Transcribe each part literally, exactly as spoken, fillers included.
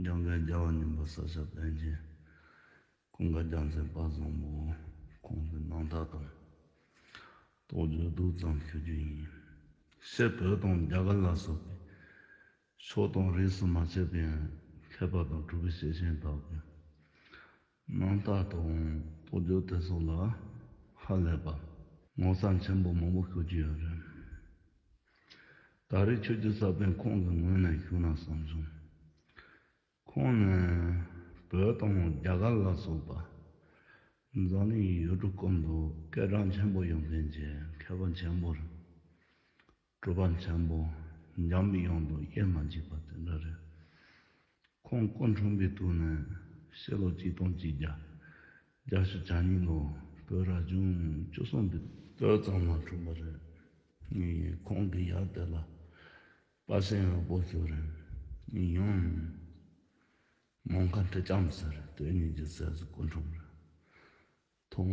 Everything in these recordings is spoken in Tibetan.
འཇམ་མགོན་རྒྱལ་བ་མཉམ་པ་ས་སྐྱ་པཎ་ཆེན་ཀུན་དགའ་རྒྱལ་མཚན་དཔལ་བཟང་པོ་ཁོང་གི་རྣམ་ཐར་དང་རྟོགས་བརྗོད་ཏོག་ཙམ་ཞུ་རྒྱུ་ཡིན། སྤྱིར་བོད་དང་རྒྱ་གར་ལ་སོགས་པའི་ཕྱོགས་དང་རིས་སུ་མ་ཆད་པའི་མཁས་པ་དང་གྲུབ་པའི་སྐྱེས་ཆེན་དག་གི་རྣམ་ཐར་དང་རྟོགས་བརྗོད་དེ་སོགས་ལ་ཧ་ལས་པ་ངོ་མཚར་ཆེན་པོ་མང་པོ་ཤོད་ཀྱི་ཡོད་རེད། ད་རེས་ཆོས་བརྒྱུད་གསར་པའི་ཁོང་གི་ངོས་ནས་ཞུས་ན་བསམ་བྱུང་། ཁོང་ནི་བོད་དང་རྒྱ་གར་ལ་སོགས་པ་འཛམ་གླིང་ཡུལ་གྲུ་ཀུན་ཏུ་སྐད་གྲགས་ཆེན་པོ་ཡོད་མཁན་གྱི་མཁས་པ་ཆེན་པོ་རེད། གྲུབ་པ་ཆེན་པོ། འཇམ་པའི་དབྱངས་དང་དབྱེར་མ་མཆིས་པ་དེ་འདྲ་རེད། ཁོང་སྐུ་འཁྲུངས་པའི་དུས་ནི་ཕྱི་ལོ་ཆིག་སྟོང་གཅིག་བརྒྱ་བརྒྱད་ཅུ་གྱ་གཉིས་ལོ་བོད་རབ་བྱུང་བཅུ་གསུམ་པའི་སྟོད་ཙམ་ལ་འཁྲུངས་པ་རེད། ཁོང་གི་ཡབ་དེ་ལ་དཔའ་སེང་དབུལ་པོ་ཞིག་རེད། ཡང་མོན་ཁ་འབྲི་ལྕམ་ཟེར་དེ་གཉིས་ཀྱི་སྲས་སུ་སྐུ་འཁྲུངས་རེད། ཐོག་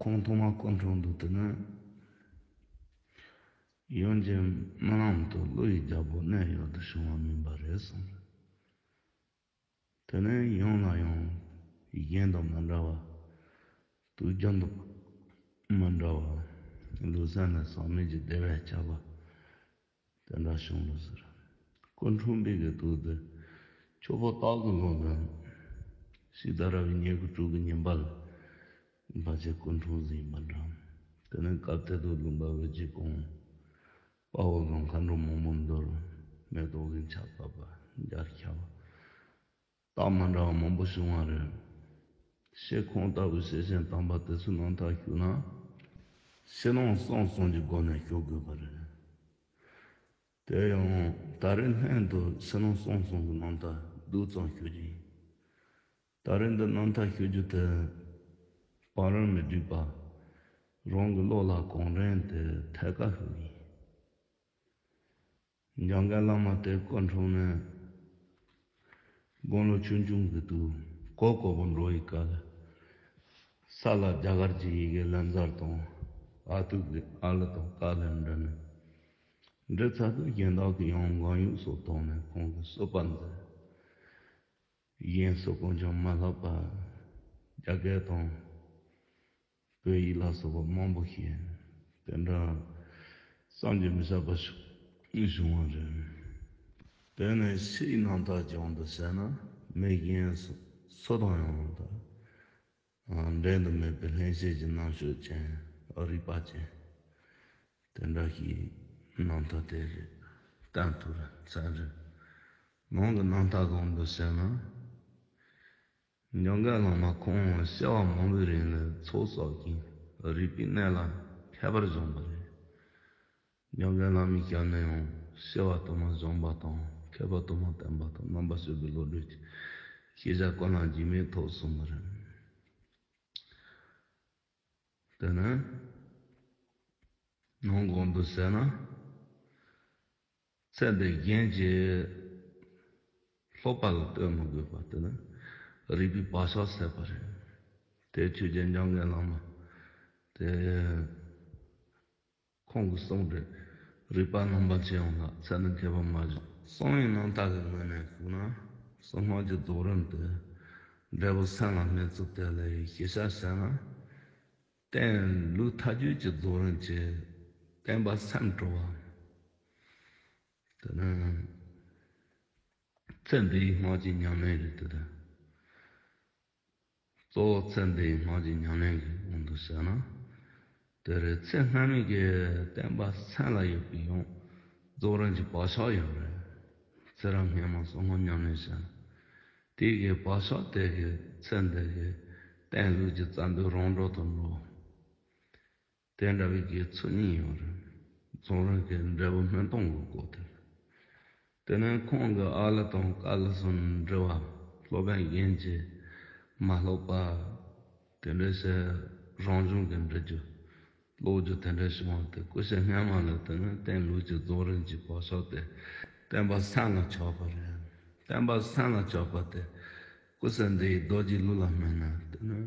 ཁོང་ཐོག་མ་སྐུ་འཁྲུངས་དུས་དེ་ནི་ཡུམ་གྱི་རྨི་ལམ་དུ་ཀླུ་ཡི་རྒྱལ་པོ་གནས་ཡུལ་དུ་བྱུང་བ་མིན་པ་རེད་གསུངས་རེད། དེ་ནས་ཡང་ལ་ཡང་གཞན་དང་མ་འདྲ་བ། དུས་རྒྱུན་དང་མ་འདྲ་བ། ལུས་སེམས་ལ་ཟག་མེད་ཀྱི་བདེ་བས་ཁྱབ་པ་དེ་འདྲ་བྱུང་ལ་ཟེར། སྐུ་འཁྲུངས་པའི་གི་དུས་དེ་ཆུ་ཕོ་སྟག་གི་ལོ་ལ་ཕྱི་ཟླ་ར་བའི་ཉེར་དགུ་དྲུག་གི་ཉིན་པ་ལ་ཕལ་ཆེར་སྐུ་འཁྲུངས་ཟིན་པ་འདྲ། དེ་ནས་སྐབས་དེ་དུས་ལུང་པ་བོད་ཀྱི་གོང་དཔའ་བོ་དང་མཁའ་འགྲོ་མང་པོ་འདུར། མེ་ཏོག་གི་ཆར་པ་བབས། འཇའ་ཁྱབ་པ། རྟགས་མ་འདྲ་བ་མང་པོ་བྱུང་བ་རེད། ཞེས་ཁོང་ལྟ་བུའི་སྐྱེས་ཆེན་དམ་པ་དེ་ཚོའི་རྣམ་ཐར་ཞུ་ན། ཕྱི་ནང་གསང་གསུམ་གྱི་སྒོ་ནས་ཞུ་དགོས་པ་རེད། དེ་ཡང་ད་རེས་སྔོན་དུ་ཕྱི་ནང་གསང་གསུམ་གྱི་རྣམ་ཐར་སྡུག་ཙམ་ཞུ་རྒྱུ་ཡིན། ད་རེས་འདི་རྣམ་ཐར་ཞུ་རྒྱུ་དེ་བར་རམ་མི་འགྲིག་པ། རང་གི་བློ་ལ་གང་དྲན་དེ་ཐད་ཀར་ཞུ་གི་ཡིན། འཇམ་མགོན་བླ་མ་དེ་སྐུ་འཁྲུངས་ནས་དགུང་ལོ་ཆུང་ཆུང་གི་དུས་གོ་གོ་བོ་འགྲོ་བའི་སྐབས་ལ། ས་ལ་རྒྱ་གར་གྱི་ཡི་གེ་ལན་ཚར་དང་ཨ་ཐུར་གྱི་ཨ་ལི་དང་ཀ་ལི་འབྲི་ནས། འབྲི་ཚར་དུས་གཞན་དག་གིས་ཡང་འགོག་ཡུག་སོགས་བཏང་ནས་ཁོང་གིས་གསོལ་པ་མཛད། གཞན་སུ་གང་ཀྱང་མ་ལྷག་པར་རྒྱ་སྐད་དང་། བོད་ཡིག་ལ་སོགས་པ་མང་པོ་ཤེས། དེ་འདྲ་བསམ་གྱིས་མི་ཁྱབ་པ་ཞིག་བྱུང་བ་རེད། དེ་ནས་ཕྱིའི་རྣམ་ཐར་སྦྱང་དུ་བྱས་ན་མི་གཞན་སུ་སུ་དང་ཡང་དང་འབྲལ་དུ་མེད་པའི་ལྷན་སྐྱེས་ཀྱི་རྣམ་དཔྱོད་ཅན། རིག་པ་ཅན། དེ་འདྲ་ཞིག་རྣམ་ཐར་དེ་རེད། གཏན་དུ་རེད་ཚར་རེད། ནང་གི་རྣམ་ཐར་གང་དུ་བྱས་ན། འཇམ་མགོན་བླ་མ་ཁོང་བྱེ་བ་མང་པོའི་རིང་ལ་ཚོགས་བསགས་ཤིང་རིག་པའི་གནས་ལ་མཁས་པར་སྦྱངས་པ་རེད། འཇམ་མགོན་བླ་མའི་ཞལ་ནས་ཡང་བྱེ་བ་དུ་མ་སྦྱངས་པ་དང་མཁས་པ་དུ་མ་བསྟེན་པ་དང་རྣམ་པར་དཔྱོད་པའི་བློ་གྲོས་ཀྱི་ཤེས་བྱ་ཀུན་ལ་འཇིགས་མེད་ཐོབ་གསུངས་པ་རེད། དེ་ནས་ནང་གང་དུ་བྱས་ན། ཚེ་འདི་གཞན་གྱི་ལྷོད་པ་ལ་ལྟོས་མི་དགོས་པ་དེ་ནི་རིག་པའི་བག་ཆགས་ཟད་པ་རེད། དེ་ཆོས་རྒྱལ་འཇམ་མགོན་བླ་མ་དེ་ཁོང་གི་གསུང་རེད། རིག་པ་རྣམ་པར་འབྱེད་ཡོང་ལ་ཚེ་འདི་མཁས་པ་མ་བྱུང་། གསང་བའི་རྣམ་ཐར་གྱི་ངོས་ནས་ཞུས་ན་གསང་སྔགས་ཀྱི་རྫོགས་རིམ་དེ་འབྲས་བུ་སེམས་ལ་སྨིན་ཚུལ་དེ་ལ་ཞིབ་ཆ་བྱས་ན། རྟེན་ལུགས་ཐ་དད་ཀྱི་རྫོགས་རིམ་གྱི་བརྟེན་པ་སེམས་སྤྲོ་བ། དེ་ནི་ཚེ་འདིའི་སྔགས་ཀྱི་ཉམས་ལེན་རེད་དེ། གཙོ་བོ་ཚེ་འདིའི་སྔགས་ཀྱི་ཉམས་ལེན་གྱི་དབང་དུ་བྱས་ན། དེ་རེད། ཚེ་སྔ་མའི་གི་བརྟེན་པ་སེམས་ལ་ཡོད་པའི་ཡང་རྫོགས་རིམ་གྱི་བག་ཆགས་ཡོད་རེད། ཚེ་རབས་སྔ་མ་གསང་སྔགས་ཉམས་ལེན་བྱས་ན། དེ་གི་བག་ཆགས་དེ་གི་ཚེ་འདི་གི་རྟེན་ལུགས་ཀྱི་རྩ་མདུད་རང་གྲོལ་དུ་འགྲོ། དེ་འདྲ་བའི་གི་ཚུལ་གཉིས་ཡོད་རེད། རྫོགས་རིམ་གྱི་འབྲས་བུ་སྨིན་སྟངས་ཀྱི་སྐོར་དེ་རེད། དེ་ནས་ཁོང་གི་ཨ་ལི་དང་ཀ་ལི་སོགས་འབྲི་བ་སློབ་དཔོན་གཞན་གྱིས་མ་ལྷག་པ། དེ་འདྲ་བྱས་རང་བྱུང་གི་འབྲི་རྒྱུ། ཀློག་རྒྱུ་དེ་འདྲ་བྱུང་བ་དེ་སྐུ་ཞབས་སྔ་མ་ལ་དེ་ནི་རྟེན་ལུགས་ཀྱི་རྫོགས་རིམ་གྱི་བག་ཆགས་དེ་བརྟེན་པ་སེམས་ལ་ཆགས་པ་རེད། བརྟེན་པ་སེམས་ལ་ཆགས་པ་དེ་སྐུ་ཞབས་འདིའི་རྡོ་རྗེ་ལུགས་ལ་སྨིན་ན་དེ་ནི།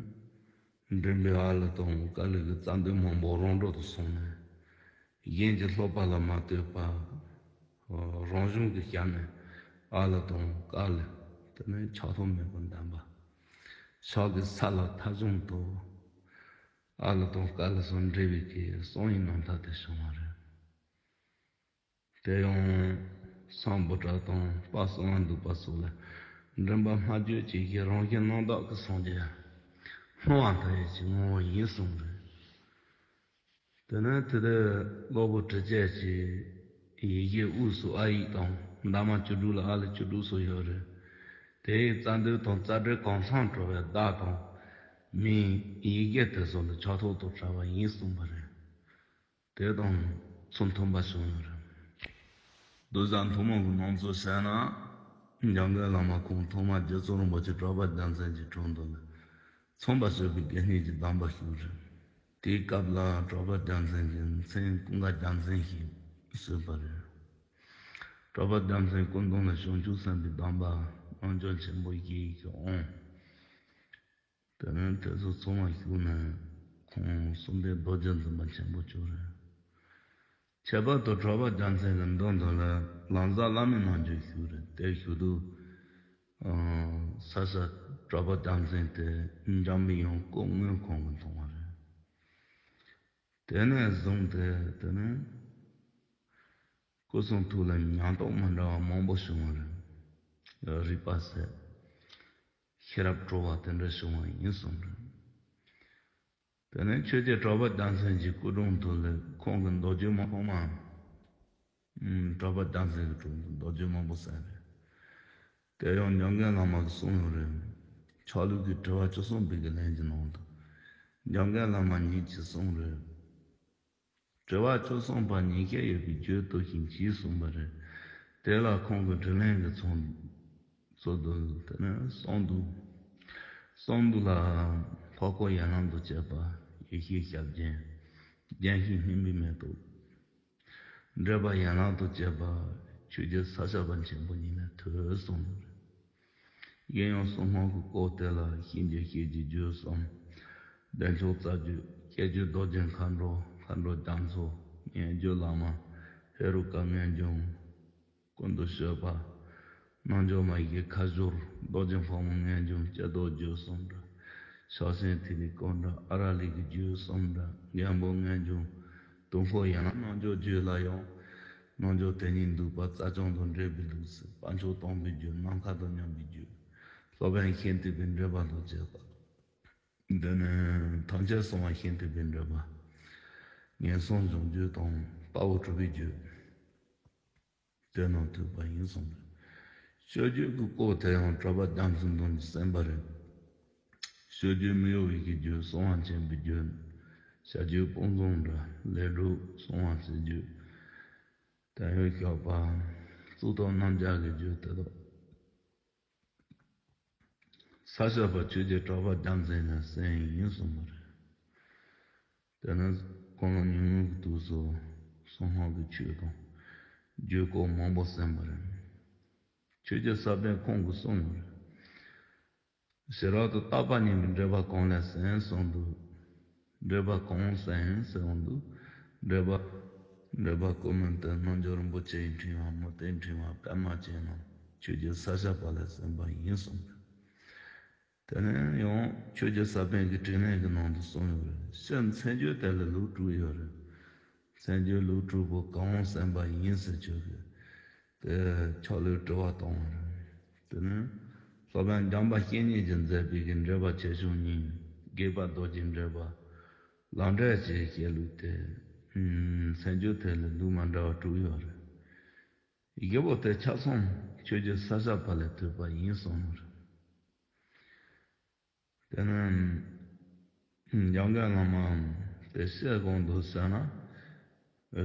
མགྲིན་པའི་ཨ་ལི་དང་ཀ་ལི་གི་རྩ་མདུད་མང་པོ་རང་གྲོལ་དུ་སོང་ནས། གཞན་གྱི་ལྷག་པ་ལ་མ་ལྟོས་པར། རང་བྱུང་གི་ཞལ་ནས་ཨ་ལི་དང་ཀ་ལི་ དེ་ནས་ཆགས་ཐོགས་མེད་པར་གདམས་པ། ཕྱག་གི་ས་ལ་ཐ་ཆུང་དུ། ཨ་ལ་དང་ཀ་ལ་སོགས་འབྲེལ་བའི་གི་གསང་བའི་རྣམ་ཐར་དེ་བྱུང་བ་རེད། དེ་ཡང་སམ་བྷོ་ཊ་དང་དཔལ་གསང་བ་འདུས་པ་སོགས་ལ་མགྲིན་པ་སྨྲ་བརྗོད་བཅས་ཀྱི་རང་བཞིན་སྣང་དག་གི་སངས་རྒྱས་སྣང་བ་མཐའ་ཡས་ཀྱི་ངོ་བོ་ཡིན་གསུངས་རེད། དེ་ནས་དེ་དུས་གློ་བུར་དྲི་བཅས་ཀྱི་ཡི་གེ་དབུས་སུ་ཨ་ཡིག་དང་འདབ་མ་བཅུ་དྲུག་ལ་ཨ་ལ་བཅུ་དྲུག་སོགས་ཡོད་རེད། དེ་ཡི་རྩ་མདུད་དང་རྩ་འགྲེལ་གང་འཚམས་གྲོལ་བའི་བརྡ་དང་མིང་ཡི་གེ་དེ་ཚོ་ལ་ཆགས་ཐོགས་དང་བྲལ་བ་ཡིན་གསུངས་པ་རེད། དེ་དང་ཚུར་མཐུན་པ་བྱུང་ཡོད་རེད། གདུལ་བྱ་ཐུན་མོང་གི་སྣང་ཚུལ་བཤད་ན། འཇམ་མགོན་བླ་མ་ཁོང་ཐོག་མར་རྗེ་བཙུན་རིན་པོ་ཆེ་གྲགས་པ་རྒྱལ་མཚན་གྱི་དྲུང་དུ་ལ་མཚོན་པར་བྱེད་པའི་དགེ་བསྙེན་གྱི་གདམས་པ་ཞུས་རེད། དེའི་སྐབས་ལ་གྲགས་པ་རྒྱལ་མཚན་གྱི་མཚན་ཀུན་དགའ་རྒྱལ་མཚན་ཞེས་གསོལ་བ་རེད། གྲགས་པ་རྒྱལ་མཚན་སྐུ་མདུན་ལ་བྱང་ཆུབ་སེམས་དཔའི་གདམས་པ་རྣལ་འབྱོར་ཆེན་པོ་ཞེས་ཀྱང་འོང་། དེ་ནས་དེ་ཚོ་ཚང་མ་ཞུས་ནས་ཁོང་གསུམ་ལྡན་རྡོ་རྗེ་འཛིན་པ་ཆེན་པོ་བྱུང་རེད། ཁྱད་པར་དུ་གྲགས་པ་རྒྱལ་མཚན་གྱི་མདུན་དུ་ལ་ལམ་ཟབ་བླ་མའི་རྣལ་འབྱོར་ཞུས་རེད། དེ་ཞུ་དུས་ས་སྐྱ་གྲགས་པ་རྒྱལ་མཚན་དེ་འཇམ་པའི་དབྱངས་སྐུ་དངོས་ཁོང་གིས་མཐོང་བ་རེད། དེ་ནས་བཟུང་སྟེ་དེ་ནས་སྐུ་གསུང་ཐུགས་ལ་ཉམས་རྟོགས་མི་འདྲ་བ་མང་པོ་བྱུང་བ་རེད། རིག་པ་གསལ། ཤེས་རབ་སྤྲོ་བ་དེ་འདྲ་བྱུང་བ་ཡིན་གསུངས་རེད། དེ་ནས་ཆོས་རྗེ་གྲགས་པ་རྒྱལ་མཚན་གྱི་སྐུ་དྲུང་དུ་ལ་ཁོང་གི་མདོ་རྒྱུད་མང་པོ་མ། གྲགས་པ་རྒྱལ་མཚན་གྱི་དྲུང་དུ་མདོ་རྒྱུད་མང་པོ་གསན་རེད། དེ་ཡང་འཇམ་མགོན་བླ་མ་གིས་གསུངས་ཡོད་རེད། ཆ་ལུགས་ཀྱི་དྲི་བ་བཅུ་གསུམ་པའི་གི་ལན་གྱི་ནང་དུ། འཇམ་མགོན་བླ་མ་ཉིད་ཀྱིས་གསུངས་རེད། དྲི་བ་བཅུ་གསུམ་པ་ཉིད་ཀྱིས་ཡོད་པའི་རྒྱུད་དུ་ཞིང་གིས་གསུངས་པ་རེད། དེ་ལ་ཁོང་གི་དྲིས་ལན་གྱི་ཚོགས་སོ་བདུན་དེ་ནི་གསང་འདུས། གསང་འདུས་ལ་འཕགས་སྐོར་ཡན་ལམ་དུ་བྱེད་པ། ཡེ་ཤེས་ཞབས་ཀྱི་རྒྱན་ཤེས་སྙིང་པོའི་མེ་ཏོག་འགྲེལ་པ་ཡན་ལག་ཏུ་བྱེད་པ། ཆོས་རྗེ་ས་སྐྱ་པ་ཆེན་པོ་ཉིད་ལས་ཐོས་གསུངས་ཡོད་རེད། གཞན་ཡང་གསང་སྔགས་ཀྱི་སྐོར་དེ་ལ་གཤིན་རྗེ་གཤེད་ཀྱི་རྒྱུད་གསུམ། བདེ་མཆོག་རྩ་རྒྱུད། བསྐྱེད་རྒྱུད་རྡོ་རྗེ་མཁའ་འགྲོ། མཁའ་འགྲོ་རྒྱ་མཚོ། མངོན་བརྗོད་བླ་མ། ཧེ་རུ་ཀ་མངོན་འབྱུང་། ཀུན་ཏུ་སྤྱོད་པ། རྣལ་འབྱོར་མ་ཡི་གེ་ཁ་སྦྱོར། རྡོ་རྗེ་ཕག་མོ་མངོན་འབྱུང་། ཀྱེ་རྡོར་རྒྱུད་གསུམ་འདྲ། ཕྱག་ཆེན་ཐིག་ལེ་སྐོར་འདྲ། ཨ་ར་ལི་གི་རྒྱུད་གསུམ་འདྲ། མགོན་པོ་མངོན་འབྱུང་། དུང་ཕོ་ཡན་ལག་རྣལ་འབྱོར་རྒྱུད་ལ་ཡང་། རྣལ་འབྱོར་དེ་ཉིད་འདུས་པ་རྩལ་བྱང་དུ་འདྲེས་པའི་ལུགས་སུ་དཔལ་མཆོག་སྟོང་པའི་རྒྱུད། ནམ་མཁའ་དང་མཉམ་པའི་རྒྱུད། སློབ་དཔོན་ཤིན་ཏུ་པའི་འགྲེལ་པ་དང་བཅས་པ། འདི་ནི་ཐམས་ཅད་གསང་བ་ཤིན་ཏུ་པའི་འགྲེལ་པ། ངན་སོང་སྦྱོང་རྒྱུད་དང་དཔའ་བོ་གྲུབ་པའི་རྒྱུད། དེ་རྣམས་ཐོས་པ་ཡིན་གསུངས་པས། སྤྱོད་རྒྱུད་ཀྱི་སྐོར་དེ་ཡང་གྲགས་པ་རྒྱལ་མཚན་དང་གསན་པ་རེད། སྤྱོད་རྒྱུད་མི་གཡོ་བའི་གི་རྒྱུད། གསང་བ་ཆེན་པོའི་རྒྱུད། བྱ་རྒྱུད་དཔུང་བཟང་འདྲ། ལས་སྒྲུབ་གསང་བ་རྩེ་རྒྱུད། དེ་ཡང་ཞགས་པ། གཙུག་ཏོར་རྣམ་རྒྱལ་གྱི་རྒྱུད་དེ་དག་ས་སྐྱ་པ་ཆོས་རྗེ་གྲགས་པ་རྒྱལ་མཚན་ནས་གསན་ཡིན་གསུངས་པ་རེད། དེ་ནས་ཁོང་ལ་ཉུང་ངུའི་དུས་སུ་གསང་སྔགས་ཀྱི་ཆོས་དང་རྒྱུད་སྐོར་མང་པོ་གསན་པ་རེད། ཆོས་རྗེ་ས་པཎ་ཁོང་གིས་གསུངས་ཡོད་རེད། ཞེ་དྲག་ཏུ་བརྟག་པ་ཉམས་པའི་འགྲེལ་པ་གང་ལས་གསན་གསུངས་འདུག་འགྲེལ་པ་གང་གསན་ཟེར་འོང་འདུག་འགྲེལ་པ། འགྲེལ་པ་ཀུན་སྨོན་དེ་རྣལ་འབྱོར་རིན་པོ་ཆེའི་འཕྲེང་བ་མུ་སྟེགས་འཕྲེང་བ་པདྨ་ཅན་ནམ་ཆོས་རྗེ་ས་སྐྱ་པ་ལས་གསན་པ་ཡིན་གསུངས་འདུག་དེ་ནས་ཡང་ཆོས་རྗེ་ས་པཎ་གྱི་དྲིས་ལན་གྱི་ནང་དུ་གསུངས་ཡོད་རེད། སྤྱིར་མཚན་བརྗོད་དེ་ལ་ལུགས་དྲུག་ཡོད་རེད། མཚན་བརྗོད་ལུགས་དྲུག་པོ་གང་གསན་པ་ཡིན་ཟེར་ཁྱོད་ཀྱིས་དེ་ཕྱག་ལུས་དྲི་བ་བཏང་བ་རེད། དེ་ནས་སློབ་དཔོན་འཇམ་དཔལ་བཤེས་གཉེན་གྱིས་མཛད་པའི་གི་འགྲེལ་པ་ཆེ་ཆུང་གཉིས། དགྱེས་པ་རྡོ་རྗེའི་འགྲེལ་པ། ལམ་འབྲས་ཀྱི་བཤད་ལུགས་ཏེ། མཚན་བརྗོད་དེ་ལ་ལུགས་མ་འདྲ་བ་དྲུག་ཡོད་རེད། བཞི་པོ་དེ་ཆ་ཚང་ཆོས་རྗེ་ས་སྐྱ་པ་ལས་ཐོས་པ་ཡིན་གསུངས་ནོ་རེད། དེ་ནས་འཇམ་མགོན་བླ་མ་དེ་བཤད་གོང་དུ་བཤད་ན་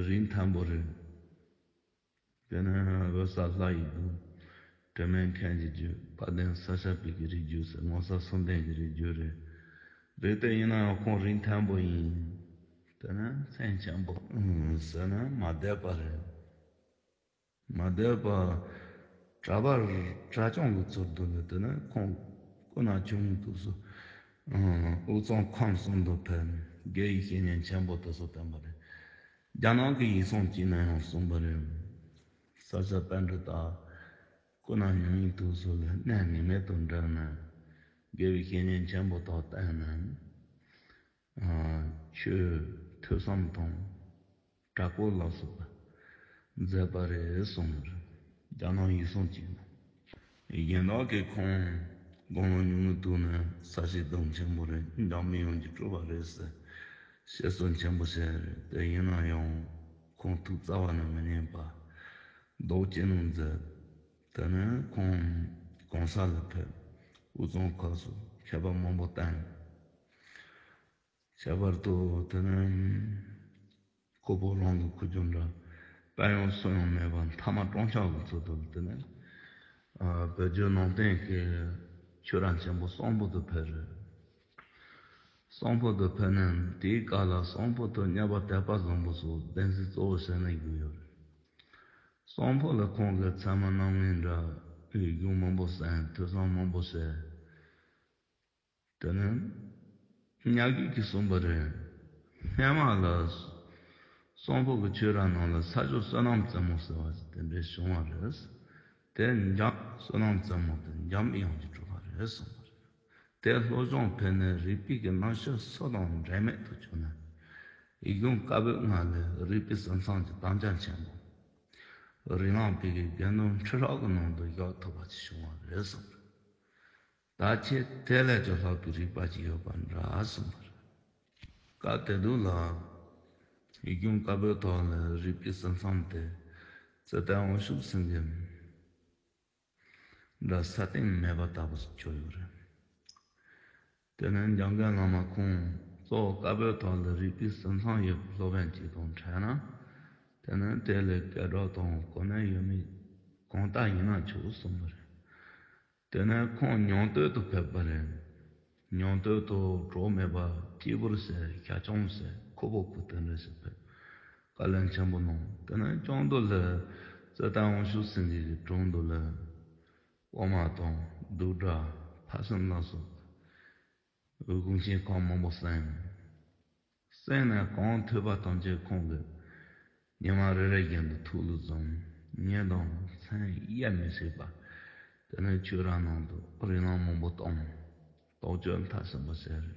རིགས་མཐོན་པོ་རེད། དེ་ནས་འོད་གསལ་ལྷ་ཡི་གདུང་། དྲི་མེད་མཁན་གྱི་རྒྱུད། དཔལ་ལྡན་ས་སྐྱ་པའི་གི་རིགས་རྒྱུད་ཟེར་ངོ་མཚར་གསུམ་ལྡན་གྱི་རིགས་རྒྱུད་རེད། རེད་དེ་ཡིན་ན་ཡང་ཁོང་རིགས་མཐོན་པོ་ཡིན། དེ་ནས་མཚན་ཆེན་པོ་ཟེར་ན་མ་དད་པ་རེད། མ་དད་པ་གྲྭ་པ་གྲྭ་རྐྱང་གི་ཚུལ་དུ་ལས། དེ་ནས་ཁོང་སྐུ་ན་ཆུང་དུས་སུ་དབུས་གཙང་ཁམས་གསུམ་དུ་ཕེབས། དགེ་བའི་བཤེས་གཉེན་ཆེན་པོ་དེ་ཚོ་བསྟེན་པ་རེད། རྒྱ་ནག་གི་ཡིག་ཚང་གཅིག་ནས་ཡང་གསུངས་པ་རེད། ས་སྐྱ་པཎྜི་ཏ། སྐུ་ན་མྱ་ངན་དུས་སུ་ལ་གནས་ངེས་མེད་དུ་འགྲིབ་ནས། དགེ་བའི་བཤེས་གཉེན་ཆེན་པོ་དག་བསྟེན་ནས། ཆོས་ཐོས་བསམ་དང་གྲྭ་སྐོར་ལ་སོགས་པ་མཛད་པ་རེད་གསུངས་པ་རེད། རྒྱ་ནག་ཡུལ་སྲུང་གཅིག་ནས། གཞན་དག་གིས་ཁོང་དགུང་ལོ་ཉུང་ངུའི་དུས་ནས་ས་སྐྱ་གདུང་ཆེན་པོ་རེད། འཇམ་པའི་དབྱངས་ཀྱིས་སྤྲུལ་པ་རེད་ཟེར་བཤད་སྲོལ་ཆེན་པོ་ཞིག་རེད། དེ་ཡིན་ན་ཡང་ཁོང་ཐུགས་རྩ་བ་ནས་མི་མཉེས་པ། མདོག་ཅི་ནུས་མཛད། དེ་ནས་ཁོང་གོང་ས་ལ་ཕེབས། དབུས་གཙང་ཁག་སུ་མཁས་པ་མང་པོ་བསྟེན། ཁྱད་པར་དུ་དེ་ནས་ཁོ་བོ་རང་གི་ཁུ་བྱུག་འདྲ་དཔལ་ཡོན་སུ་ཡང་མེད་པར་མཐའ་མ་སྤྲང་ཕྱག་གི་ཚུལ་དུ། དེ་ནས་བོད་བརྒྱུད་ནང་བསྟན་གྱི་ཆོས་ར་ཆེན་པོ་གསང་ཕུ་དུ་ཕེབས་རེད། གསང་ཕུ་དུ་ཕེབས་ནས་དེའི་སྐབས་ལ་གསང་ཕུ་དུ་གཉེར་པ་དད་པ་བཟང་པོ་སོགས་གདན་སའི་གཙོ་བོ་བྱས་ནས་བཞུགས་ཡོད་རེད། གསང་ཕུ་ལ་ཁོང་གི་ཚད་མ་རྣམ་ངེས་འདྲ་བའི་གཞུང་མང་པོ་གསན། ཐོས་བསམ་མང་པོ་བྱས། དེ་ནས་མྱ་ངན་གྱིས་གསུངས་པ་རེད། སྔོན་མ་ལ་གསང་ཕུ་གི་ཆོས་ར་ནང་ལ་ས་ཕྱོགས་བསོད་ནམས་རྩེ་མོ་ཟེར་བ་ཞིག་དེ་འདྲའི་བྱུང་བ་རེད། དེ་འཇམ་བསོད་ནམས་རྩེ་མོ་དེ་འཇམ་དབྱངས་ཀྱིས་གྲུབ་པ་རེད་གསུངས་པ་རེད། དེ་ལྷོ་ལྗོངས་ཕེབས་ནས་རིག་པའི་གི་རྣམ་དཔྱོད་སུ་དང་འབྲལ་མེད་དུ་གྱུར་ནས། ཡིག་གཞུང་བཀའ་པོད་ལྔ་ལས་རིག་པའི་ཟིན་ཐང་གི་དམ་བཅའ་ཆེན་པོ། རིགས་ལམ་པའི་གི་དགེ་འདུན་ཁྲི་ཕྲག་གི་ནང་དུ་བཞག་ཐུབ་པ་ཅིག་བྱུང་བ་རེད་གསུངས་པ་རེད། ད་ཁྱེད་དེ་ལས་ཀྱང་ལྷག་པའི་རིག་པ་ཅིག་ཡོད་པ་འདྲ་གསུངས་པ་རེད། སྐབས་དེ་དུས་ལ་ཡིག་གཞུང་བཀའ་པོད་ཐོག་ལ་རིག་པའི་ཟིན་ཐང་དེ་རྩེ་ལྡན་དབང་ཕྱུག་སེང་གེ་འདྲ་ས་སྟེང་མེད་པ་ལྟ་བུ་ཞིག་གྱུར་ཡོད་རེད། དེ་ནས་འཇམ་མགོན་བླ་མ་ཁོང་གཙོ་བོ་བཀའ་པོད་ཐོག་ལ་རིག་པའི་ཟིན་ཐང་ཡོད་པའི་སློབ་དཔོན་ཅིག་དང་འཕྲད་ན། དེ་ནས་དེ་ལས་སྐད་གྲགས་དང་གོ་གནས་ཡོད་མེད་གང་ལྟར་ཡིན་ན་ཆོག་གསུངས་པ་རེད། དེ་ནས་ཁོང་ཉང་སྟོད་དུ་ཕེབས་པ་རེད། ཉང་སྟོད་དུ་གྲོགས་མེད་པ་སྐྱེས་བུར་ཟེར་ཤ་ཆང་ཟེར་ཁོ་བོ་ཁུ་དེ་འདྲ་ཞིག་ཕེབས། བཀའ་ལན་ཆེན་པོ་གནང་། དེ་ནས་ལྗང་མདོ་ལ་རྩེ་ལྡན་དབང་ཕྱུག་སེང་གེ་གི་དྲུང་དུ་ལ་དབུ་མ་དང་གདུགས་དྲ་ཕར་ཕྱིན་ལ་སོགས་དགོངས་ཆེན་ཁག་མང་པོ་གསན། གསན་ནས་གང་ཐོས་པ་ཐམས་ཅད་ཁོང་གིས་ཉི་མ་རེ་རེ་བཞིན་དུ་ཐུགས་ལ་བཟུང་། ཉིན་དང་མཚན་དབྱེ་མི་ཤེས་པ། དེ་ནས་ཆོས་ར་ནང་དུ་རིགས་ལམ་མང་པོ་བཏང་། རྟོགས་བརྗོད་མཐའ་གསུམ་པ་བྱས་རེད།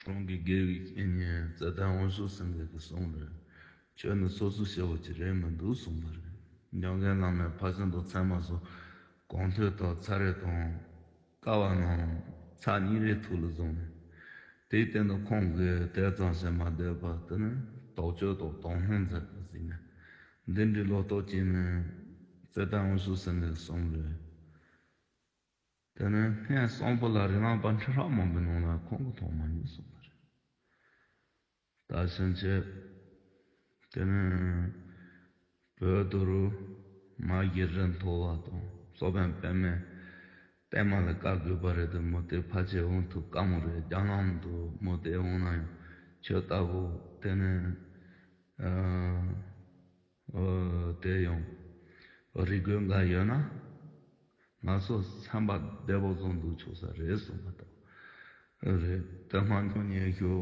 ཁོང་གི་དགེ་བའི་བཤེས་གཉེན་རྩེ་ལྡན་དབང་ཕྱུག་སེང་གེ་གི་གསུང་རེད། ཆོས་ནི་སོ་སོའི་སྐྱེ་བོ་ཅིག་རེད་མི་འདུག་གསུངས་པ་རེད། འཇམ་མགོན་བླ་མས་ཕར་ཕྱིན་དང་ཚད་མ་སོགས་གང་ཐོས་དང་ཚར་རེ་དང་། བསྐལ་པ་ནང་ཚར་གཉིས་རེ་ཐུགས་ལ་བཟུང་། དེའི་སྟེང་དུ་ཁོང་གིས་དེ་ཙམ་ཞིག་མ་བསྡད་པར་དེ་ནི་རྟོགས་བརྗོད་དང་དོན་སྙིང་མཛད་པར་གཟིགས་ནས། འདི་འདྲའི་བློ་སྟོབས་ཅན་ནི་རྩེ་ལྡན་དབང་ཕྱུག་སེང་གེའི་གསུང་རེད། དེ་ནི་སྔོན་གསང་ཕུ་ལ་རིགས་ལམ་པ་ཁྲི་ཕྲག་མང་པོའི་ནང་ལ་ཁོང་གིས་མཐོང་མ་མྱོང་གསུངས་པ་རེད། ད་ཕྱིན་ཆད་དེ་ནི་བོད་དུ་རུ་མ་གཞི་རི་མཐོ་བ་དང་སློབ་དཔོན་པདྨས་བརྟན་མ་ལ་བཀའ་བསྒོས་པ་རེད་དེ། མུ་སྟེགས་ཕལ་ཆེར་འོང་ཐུབ་དཀའ་མོ་རེད། རྒྱ་ནང་དུ་མུ་སྟེགས་འོང་ན་ཡང་ཁྱོད་ལྟ་བུ་དེ་ནི་ཨ་ཨ་དེ་ཡང་རིག་རྒོད་འགའ་ཡོད་ན། ང་ཚོ་སེམས་པ་བདེ་པོ་བཟུང་འདུག་ཆོག་ས་རེད་གསུངས་པ་དང་། རེད། དེ་སྔ་ཉོ་ཉེ་ཞོ་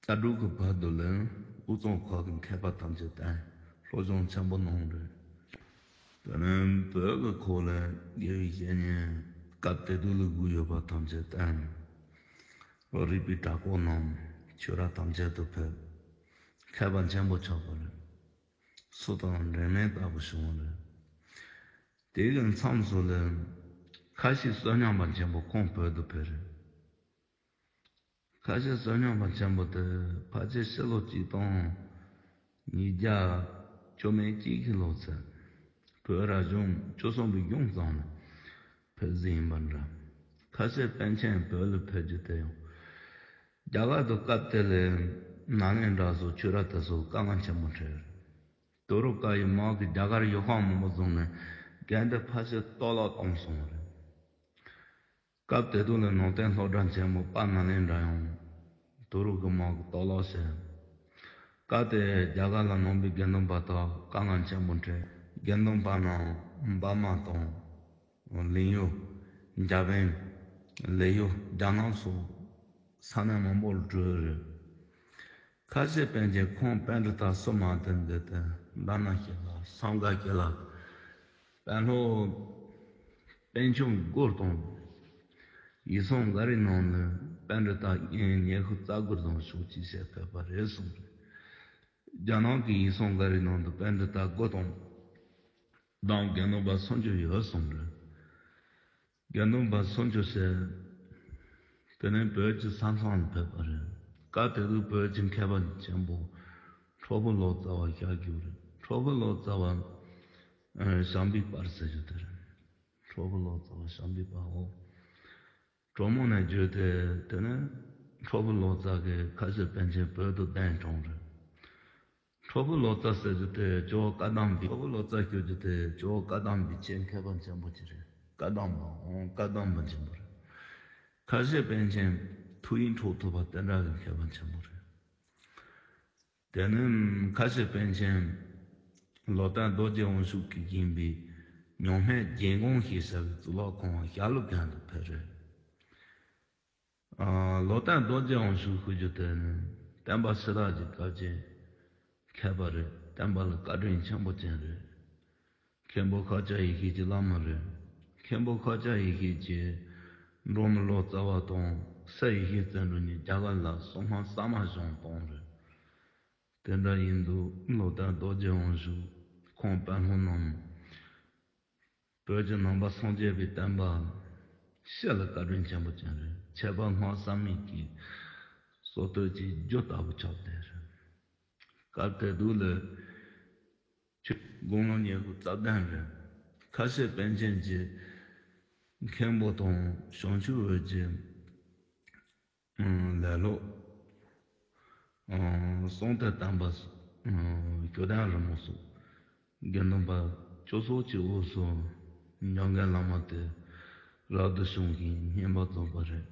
རྩ་དྲུག་གི་བར་དུ་ལ་དབུས་གཙང་ཁག་གི་མཁས་པ་ཐམས་ཅད་བསྟེན། སློབ་སྦྱོང་ཆེན་པོ་གནང་རེད། དེ་ནས་བོད་ཀྱི་ཁོག་ལ་དགེ་བའི་བཤེས་གཉེན་སྐབས་དེ་དུས་ལ་བཞུགས་ཡོད་པ་ཐམས་ཅད་བསྟེན། རིག་པའི་གྲྭ་སྐོར་གནང་། ཆོས་ར་ཐམས་ཅད་དུ་ཕེབས། མཁས་པ་ཆེན་པོ་ཆགས་པ་རེད། སུ་དང་འབྲལ་མེད་ལྟ་བུ་བྱུང་བ་རེད། དེ་གི་མཚམས་སུ་ལ་ཁ་ཆེ་བསོད་སྙོམས་པ་ཆེན་པོ་ཁོང་བོད་དུ་ཕེབས་རེད། ཁ་ཆེ་བསོད་སྙོམས་པ་ཆེན་པོ་དེ་ཕལ་ཆེར་ཕྱི་ལོ་གཅིག་སྟོང་ཉིས་བརྒྱ་བཅུ་མེད་གཅིག་གི་ལོ་ཚད། བོད་ར་གཞུང་བཅུ་གསུམ་པའི་གཞུང་ཙམ་ལ་ཕེབས་ཟིན་ཡིན་པ་འདྲ། ཁ་ཆེ་པཎ་ཆེན་བོད་ལ་ཕེབས་རྒྱུ་དེ་ཡང་རྒྱ་གར་དུ་སྐབས་དེ་ལ་ནཱ་ལེནྡྲ་སོགས་ཆོས་ར་དེ་ཚོ་དཀའ་ངལ་ཆེན་པོ་འཕྲད། དུ་རུ་ཀ་ཡི་དམག་གིས་རྒྱ་གར་ཡུལ་ཁག་མང་པོ་བཟུང་ནས་དགོན་སྡེ་ཕལ་ཆེར་གཏོར་བརླག་བཏང་སོང་བ་རེད། སྐབས་དེ་དུས་ལ་ནང་བསྟན་སློབ་གྲྭ་ཆེན་མོ་དཔལ་ནཱ་ལེནྡྲ་ཡང་དུ་རུ་གི་དམག་གིས་གཏོར་བརླག་བྱས། སྐབས་དེ་རྒྱ་གར་ལ་ནང་པའི་དགེ་འདུན་པ་དག་དཀའ་ངལ་ཆེན་པོ་འཕྲད། དགེ་འདུན་པ་རྣམས་འབར་མ་དང་། ལིང་ཡུལ། འཇར་པན། ལི་ཡུལ། རྒྱ་ནག་སོགས་ས་གནས་མང་པོར་བྲོས་རེད། ཁ་ཆེ་པཎ་ཆེན་ཁོང་པཎྜི་ཏ་སུ་མ་དེ་འདི་དེ་ལ་ན་ཤི་ལ་སངྒ་ཤི་ལ་ དཔོན་སློབ་དཔོན་ཆུང་དགུ་དང་། ཡིད་སྲུང་འགའ་རེ་ནང་ནས་པཎྜི་ཏ་ཉི་ཤུ་རྩ་དགུ་དང་ཤོག་ཅིག་བྱས་ཕེབས་པ་རེད་གསུངས་རེད། རྒྱ་ནག་གི་ཡིད་སྲུང་འགའ་རེ་ནང་དུ་པཎྜི་ཏ་དགུ་དང་། དང་དགེ་འདུན་པ་སུམ་ཅུ་ཡོད་གསུངས་རེད། དགེ་འདུན་པ་སུམ་ཅུ་ཟེར། དེ་ནས་བོད་ཀྱི་ས་མཚམས་ལ་ཕེབས་པ་རེད། སྐབས་དེ་དུས་བོད་ཀྱི་མཁས་པ་ཆེན་པོ་ཁྲོ་བོ་ལོ་ཙཱ་བ་ཤར་རྒྱུག་རེད། ཁྲོ་བོ་ལོ་ཙཱ་བ་ཨ་ཞབས་པད་པར་ཟེར་རྒྱུ་དེ་རེད། ཁྲོ་བོ་ལོ་ཙཱ་བ་ཞབས་པད་པར་འོ། གྲོ་མོ་ནས་བརྒྱུད་དེ་དེ་ནས་ཁྲོ་བོ་ལོ་ཙཱ་གིས་ཁ་ཆེ་པཎ་ཆེན་བོད་དུ་གདན་དྲངས་རེད། ཁྲོ་བོ་ལོ་ཙཱ་ཟེར་རྒྱུ་དེ་ཇོ་བོ་བཀའ་གདམས་པའི། ཁྲོ་བོ་ལོ་ཙཱ་ཞུ་རྒྱུ་དེ་ཇོ་བོ་བཀའ་གདམས་པའི་ཆེས་མཁས་པ་ཆེན་པོ་ཅིག་རེད། བཀའ་གདམས་པ་འོང་བཀའ་གདམས་པ་ཆེན་པོ་རེད། ཁ་ཆེ་པཎ་ཆེན་ཐུགས་ཡིད་འཕྲོག་ཐུབ་པ་དེ་འདྲ་གི་མཁས་པ་ཆེན་པོ་རེད། དེ་ནས་ཁ་ཆེ་པཎ་ཆེན་ལོ་ལྟར་རྡོ་རྗེ་དབང་ཕྱུག་གིས་བཞེངས་པའི་མྱོང་སྨན་རྒྱན་གོང་ཞེས་བྱ་བའི་གཙུག་ལག་ཁང་བ་ཞྭ་ལུ་སྒང་དུ་ཕེབས་རེད། ཨ། ལོ་ལྟར་རྡོ་རྗེ་དབང་ཕྱུག་ཞུ་རྒྱུ་དེ་ནི་བསྟན་པ་ཕྱི་དར་གྱི་སྐབས་ཀྱི་མཁས་པ་རེད། བསྟན་པ་ལ་བཀའ་དྲིན་ཆེན་པོ་ཅན་རེད། མཁན་པོ་ཤཱཀྱ་ཡེ་ཤེས་ཀྱི་བླ་མ་རེད། མཁན་པོ་ཤཱཀྱ་ཡེ་ཤེས་ཀྱིས་འབྲོག་མི་ལོ་ཙཱ་བ་དང་སྲས་ཡེ་ཤེས་བརྩོན་འགྲུས་གཉིས་རྒྱ་གར་ལ་གསང་སྔགས་གསར་མ་སྦྱངས་བཏང་རེད། དེ་འདྲ་ཡིན་དུས་ལོ་ལྟར་རྡོ་རྗེ་དབང་ཕྱུག་ཁོང་དཔོན་སློབ་རྣམས། བོད་ཀྱི་ནང་པ་སངས་རྒྱས་པའི་བསྟན་པ་སྤྱི་ལ་བཀའ་དྲིན་ཆེན་པོ་ཅན་རེད། ཁྱད་པར་སྔགས་བསམ་ཡས་ཀྱི་སྲོལ་གཏོད་ཀྱི་རྒྱུ་ལྟ་བུ་ཆགས་བསྡད་རེད། སྐབས་དེ་དུས་ལ་ཆོས་དགུང་ལོ་ཉི་ཤུ་རྩ་བདུན་རེད། ཁ་ཆེ་པཎ་ཆེན་གྱི་མཁན་པོ་དང་བྱང་ཆུབ་འོད་ཀྱི་ལེ་ལོ། གསང་བསྟོད་དམ་པ། ཞུ་དང་རི་མོ་སོགས། དགེ་འདུན་པ་བཅུ་སོགས་ཀྱི་དབུས་སུ་འཇམ་མགོན་བླ་མ་དེ་རབ་ཏུ་བྱུང་ཞིང་བསྙེན་པར་རྫོགས་པ་རེད།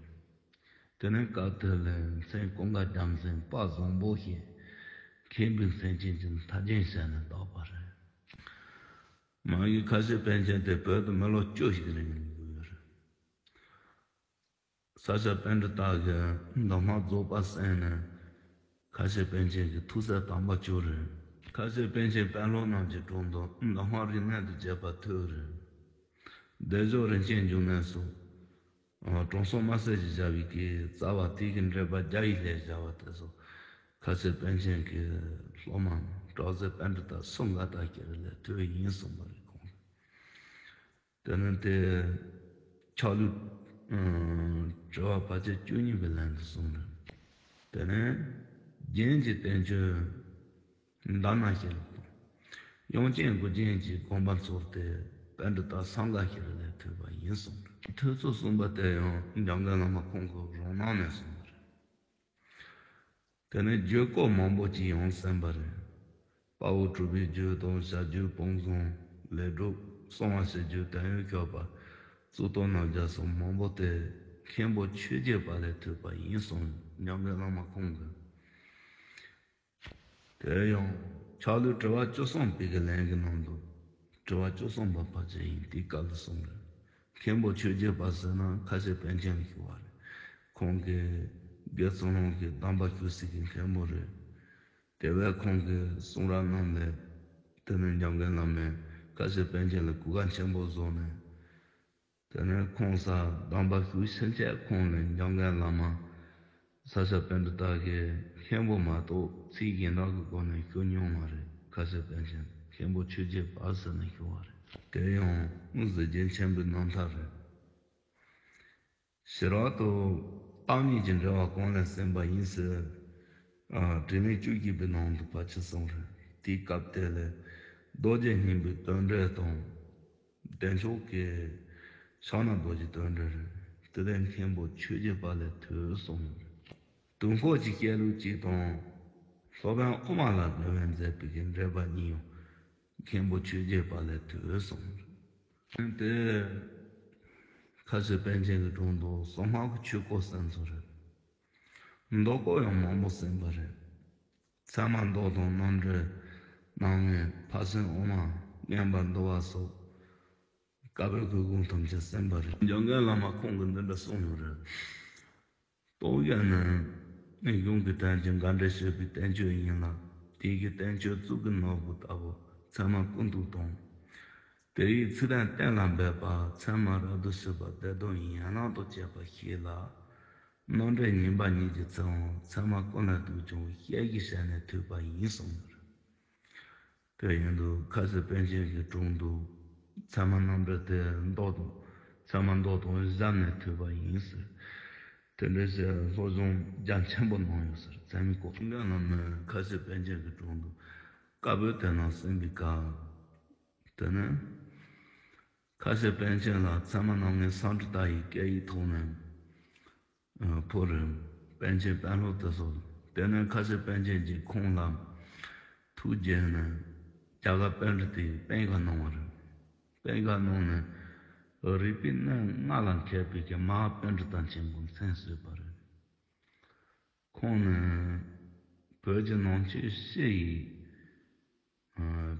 དེ་ནས་སྐབས་དེ་ལ་མཚན་ཀུན་དགའ་རྒྱལ་མཚན་དཔལ་བཟང་པོ་ཞེས་མཁན་པོའི་མཚན་ཅན་གྱི་མཐའ་རྒྱན་བྱས་ནས་བཏགས་པ་རེད། མ་གཞི་ཁ་ཆེ་པཎ་ཆེན་དེ་བོད་དུ་མི་ལོ་བཅུ་ཞིག་རིང་ཡོད་རེད། ས་སྐྱ་པཎྜི་ཏ་གི་གདམས་ངག་རྫོགས་པ་གསན་ནས་ཁ་ཆེ་པཎ་ཆེན་གྱི་ཐུགས་སྲས་དམ་པ་གྱུར་རེད། ཁ་ཆེ་པཎ་ཆེན་དཔོན་སློབ་རྣམས་ཀྱི་དྲུང་དུ་གདམས་ངག་རིག་གནས་དང་བཅས་པ་ཐོས་རེད། བདེ་མཆོག་རིན་ཆེན་འབྱུང་གནས་སོགས། ཨ། དྲང་སྲོང་དམར་སེར་གྱིས་བཞག་པའི་གི་རྩ་བ་དེ་གི་འགྲེལ་པ་བརྒྱ་ཡི་ལྷད་བཞག་པ་དེ་ཚོ་ཁ་ཆེ་པཎ་ཆེན་གྱི་སློབ་མ་གྲགས་འཛིན་པཎྜི་ཏ་གསུམ་ཀ་དག་གི་རིང་ལ་ཐོས་ཡིན་གསུངས་པ་རེད་ཁོང་། དེ་ནས་དེ་ཕྱག་ལུས་དྲི་བ་ཕལ་ཆེར་བཅུ་གཉིས་པའི་ལན་དུ་གསུངས་རེད། དེ་ནས་རྒྱན་གྱི་བསྟན་བཅོས་མདའ་ན་ཤེལ་དང་། དབྱངས་ཅན་མགུལ་རྒྱན་གྱི་དགོངས་པ་མཚོར་ཏེ་པཎྜི་ཏ་སངྒ་ཤེར་ལས་ཐོས་པ་ཡིན་གསུངས་རེད། ཐོས་ཚུལ་གསུངས་པ་དེ་ཡང་འཇམ་མགོན་བླ་མ་ཁོང་གི་རང་སྣང་ནས་གསུངས་པ་རེད། དེ་ནས་བརྗོད་སྐོར་མང་པོ་ཅིག་ཡང་གསན་པ་རེད། དཔའ་བོ་གྲུབ་པའི་རྒྱུད་དང་བྱ་རྒྱུད་དཔང་བཟང་ལས་སྒྲུབ་གསང་བ་ཞེས་བརྗོད་དོན་ཡོད་ཁྱབ་པ་གཙུག་ཏོར་རྣམ་བརྒྱ་སོགས་མང་པོ་སྟེ་མཁན་པོ་ཆོས་རྒྱལ་པ་ལས་ཐོས་པ་ཡིན་གསུངས་འཇམ་མགོན་བླ་མ་ཁོང་གིས། དེ་ཡང་ཕྱག་ལུས་དྲི་བ་བཅུ་གསུམ་པའི་གི་ལན་གྱི་ནང་དུ་དྲི་བ་བཅུ་གསུམ་པ་ཕལ་ཆེར་ཡིན་དེའི་སྐབས་ལ་གསུངས་རེད། མཁན་པོ་ཆོས་རྒྱལ་པ་ཟེར་ན་ཁ་ཆེ་པཎ་ཆེན་ལ་ཞུ་བ་རེད། ཁོང་གིས་དགེ་ཚུལ་སློང་གི་གདམས་པ་ཞུ་སྲིད་ཀྱི་མཁན་པོ་རེད། དེ་བས་ཁོང་གི་གསུང་རབ་རྣམས་ལས་དེ་ནི་འཇམ་མགོན་བླ་མས་ཁ་ཆེ་པཎ་ཆེན་ལ་གུས་པ་ཆེན་པོ་བཟུང་ནས། དེ་ནས་ཁོང་སར་གདམས་པ་ཞུས་ཕྱིན་ཆད་ཁོང་ལ་འཇམ་མགོན་བླ་མ་ས་སྐྱ་པཎྜི་ཏ་གིས་མཁན་པོ་མ་གཏོགས་ཚིག་གཞན་དག་གི་སྒོ་ནས་ཞུ་མྱོང་མ་རེད། ཁ་ཆེ་པཎ་ཆེན་མཁན་པོ་ཆོས་རྒྱལ་པ་ཟེར་ནས་ཞུ་བ་རེད། དེ་ཡང་གཟི་བརྗིད་ཆེན་པོའི་རྣམ་ཐར་རེད། ཕྱི་རོལ་དུ་བརྟག་གཉིས་ཀྱི་འགྲེལ་པ་གང་ལས་གསན་པ་ཡིན་ཟེར། ཨ། དྲིས་ལན་བཅུ་གཅིག་པའི་ནང་དུ་ཕལ་ཆེར་གསུངས་རེད། དེའི་སྐབས་དེ་ལ་རྡོ་རྗེ་སྙིང་པོའི་དོན་འགྲེལ་དང་། བདེ་མཆོག་གི་ཕྱག་ན་རྡོ་རྗེ་དོན་འགྲེལ་རེད། དེ་ལས་མཁན་པོ་ཆོས་རྒྱལ་པ་ལས་ཐོས་གསུངས་ཡོད་རེད། དུས་འཁོར་གྱི་བཤད་ལུགས་གཅིག་དང་། སློབ་དཔོན་ཨོ་མ་ལ་རྒོལ་བས་མཛད་པའི་གི་འགྲེལ་པ་གཉིས་ཡང་མཁན་པོ་ཆོས་རྒྱལ་པ་ལས་ཐོས་གསུངས་རེད། དེ་ཁ་ཆེ་པཎ་ཆེན་གྱི་དྲུང་དུ་གསང་སྔགས་ཀྱི་ཆོས་སྐོར་གསན་ཚུལ་རེད། མདོ་སྐོར་ཡང་མང་པོ་གསན་པ་རེད། ཚད་མ་མདོ་དང་རྣམ་འགྲེལ་རྣམ་ངེས་ཕར་ཕྱིན་དབུ་མ་མངོན་པར་འདུལ་བ་སོགས་བཀའ་པོད་ཁོལ་སྒོང་ཐམས་ཅད་གསན་པ་རེད། འཇམ་མགོན་བླ་མ་ཁོང་གིས་འདི་འདྲ་གསུངས་ཡོད་རེད། རྟོགས་ཡ་ནི་གཞུང་གི་དོན་གྱི་འགའ་འགྲེལ་བྱེད་པའི་བསྟན་བཅོས་ཡིན་ལ། དེ་གི་བསྟན་བཅོས་གཙུག་གི་ནོར་བུ་ལྟ་བུ་ཚད་མ་ཀུན་བཏུས་དང་། དེ་ཡི་ཚིག་དོན་གཏན་ལ་འབེབས་པ། ཚད་མ་རབ་ཏུ་ཞི་བ་སྡེ་བདུན་ཡན་ལག་ཏུ་བཅད་པ་ཞིག་ལ། རྣམ་འགྲེལ་ཉན་པ་ཉིད་ཀྱི་ཚེའང་ཚད་མ་ཀུན་ལས་བཏུས་ཀྱང་ཞལ་གྱིས་བཤད་ནས་ཐོས་པ་ཡིན་གསུངས་ཡོད། དེ་ཡིན་དུས་ཁ་སེང་པཎ་ཆེན་གྱི་དྲུང་དུ་ཚད་མ་རྣམ་འགྲེལ་དེ་མདོ་དང་ཚད་མ་མདོ་དང་གཞན་ནས་ཐོས་པ་ཡིན་ཟེར། དེ་འདྲ་ཞིག་སློབ་སྦྱོང་རྒྱ་ཆེན་པོ་གནང་ཡོད་ཟེར། ཚད་མའི་སྐོར་ཀུན་དགའ་བླ་མས་ཁ་སེང་པཎ་ཆེན་གྱི་དྲུང་དུ་བཀའ་པོད་དེ་རྣམས་གསན་པའི་སྐབས། དེ་ནས་ཁ་སེང་པཎ་ཆེན་ལ་ཚད་མ་རྣམ་ངེས་སམ་བྷོ་ཊ་ཡི་སྐད་ཡིག་ཐོག་ནས་ཕུལ་རུང་པཎ་ཆེན་དཔོན་སློབ་དེ་ཚོ། དེ་ནས་ཁ་སེང་པཎ་ཆེན་གྱིས་ཁོང་ལ་ཐུགས་དགྱེས་ནས་རྒྱ་གར་པཎྜི་ཏའི་པཎ་བཀའ་གནང་བ་རེད། པཎ་བཀའ་གནང་ནས་རིག་པའི་གནས་ལྔ་ལ་མཁས་པའི་གི་མ་ཧཱ་པཎྜི་ཏ་ཆེན་པོ་མཚན་གསོལ་བ་རེད། ཁོང་ནི་བོད་ཀྱི་ནང་ཆོས་སྤྱི་ཡི་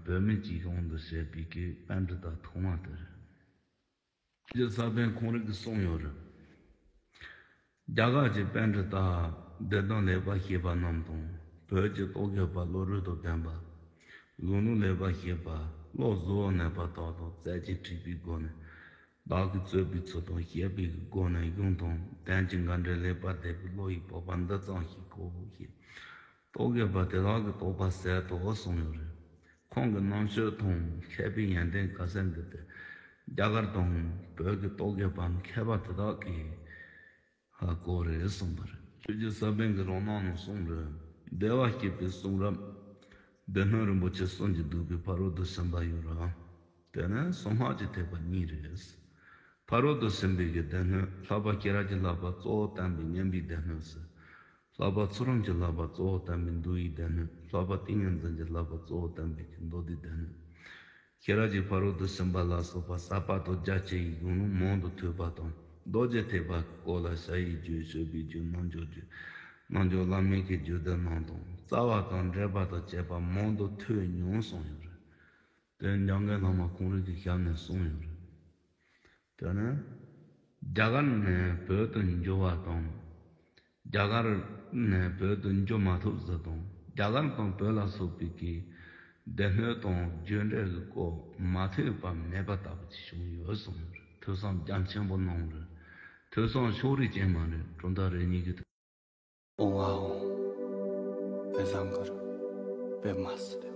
བོད་མི་སྤྱི་གཞུང་དུ་བྱེད་པའི་གི་པཎྜི་ཏ་ཐོག་མ་དེ་རེད། ཀྱི་ས་པཎ་ཁོང་རང་གིས་གསུངས་ཡོད་རེད། རྒྱ་གར་གྱི་པཎྜི་ཏ་སྡེ་བདུན་ལེགས་པར་ཤེས་པ་རྣམས་དང་། བོད་ཀྱི་རྟོག་གེ་པ་བློ་གྲོས་དང་ལྡན་པ། གཞོན་ནུ་ལེགས་པར་ཤེས་པ་བློ་གཟུ་བོར་གནས་པ་དག་དང་རྩལ་གྱིས་འཁྲིད་པའི་སྒོ་ནས། བདག་གིས་རྩོད་པའི་ཚུལ་དང་བཤད་པའི་སྒོ་ནས་གཞུང་དང་དོན་གྱི་འགལ་འབྲེལ་ལེགས་པར་བསྡེབས་པའི་བློ་ཡི་སྤོབས་པ་འདི་ཙམ་ཞིག་གོ་ཞེས། རྟོག་གེ་པ་དེ་དག་གིས་རྟོགས་པ་ཟད་དོ་གསུངས་ཡོད་རེད། ཁོང་གི་རྣམ་དཔྱོད་དང་མཁས་པའི་ཡོན་ཏན་ག་ཚད་འདི་དེ་རྒྱ་གར་དང་བོད་ཀྱི་རྟོག་གེ་པ་མཁས་པ་དེ་དག་གིས་ཧ་གོ་རེད་གསུངས་པ་རེད། ཆོས་རྗེ་ས་པཎ་གྱི་རང་སྣང་ནང་གསུངས་རེད། བདེ་བར་གཤེགས་པའི་གསུང་རབ་སྡེ་སྣོད་རིན་པོ་ཆེ་གསུམ་གྱིས་བསྡུས་པའི་ཕ་རོལ་ཏུ་ཕྱིན་པ་ཡོད་རེད། དེ་ནི་གསང་སྔགས་ཀྱི་ཐེག་པ་གཉིས་རེད། ཕ་རོལ་ཏུ་ཕྱིན་པའི་གི་སྡེ་སྣོད། ལྷག་པར་སྐྱེས་རབས་ཀྱི་བསླབ་པ་གཙོ་བོ་བསྟན་པའི་མངོན་པའི་སྡེ་སྣོད་ཟེར། ལྷག་པར་ཚུལ་ཁྲིམས་ཀྱི་བསླབ་པ་གཙོ་བོ་བསྟན་པའི་འདུལ་བའི་སྡེ་སྣོད། ལྷག་པར་ཏིང་ངེ་འཛིན་གྱི་བསླབ་པ་གཙོ་བོ་བསྟན་པའི་གི་མདོ་སྡེའི་སྡེ་སྣོད། སྐྱེས་རབས་ཀྱི་ཕ་རོལ་ཏུ་ཕྱིན་པ་ལ་སོགས་པ་ཟབ་པ་དང་རྒྱ་ཆེ་བའི་གཞུང་ལུགས་མང་དུ་ཐོས་པ་དང་། རྡོ་རྗེ་ཐེག་པ་གི་སྐོར་ལ་ཞ་ཡི་རྒྱུད། སྤྱོད་པའི་རྒྱུད། རྣལ་འབྱོར་རྒྱུད། རྣལ་འབྱོར་བླ་མེད་ཀྱི་རྒྱུད་སྡེ་རྣམས་དང་། རྩ་བ་དང་འགྲེལ་པ་དང་བཅས་པ་མང་དུ་ཐོས་མྱོང་གསུངས་ཡོད་རེད། དེ་འཇམ་མགོན་བླ་མ་ཁོང་རང་གི་ཞལ་ནས་གསུངས་ཡོད་རེད། དེ་ནས་རྒྱ་གར་ནས་བོད་དུ་འབྱོར་བ་དང་། རྒྱ་གར་ནས་བོད་དུ་འབྱོར་མ་ཐུབ་ཟེར་དང་། རྒྱ་གར་དང་བོད་ལ་སོགས་པའི་གི་སྡེ་སྣོད་དང་རྒྱུད་འགྲེལ་གྱི་སྐོར་མ་ཐོས་པ་མེད་པ་ལྟ་བུ་ཅིག་བྱུང་ཡོད་གསུངས་ཡོད་རེད། ཐོས་བསམ་རྒྱ་ཆེན་པོ་གནང་རེད། ཐོས་བསམ་ཕྱོགས་རིས་ཅན་མ་རེད། གྲུབ་མཐའ་རེ་གཉིས་ཀྱི་ཐོས། ཨོང་ཨ་ཨོང་། བཛྲ་གུ་རུ་པདྨ་སིདྡྷི།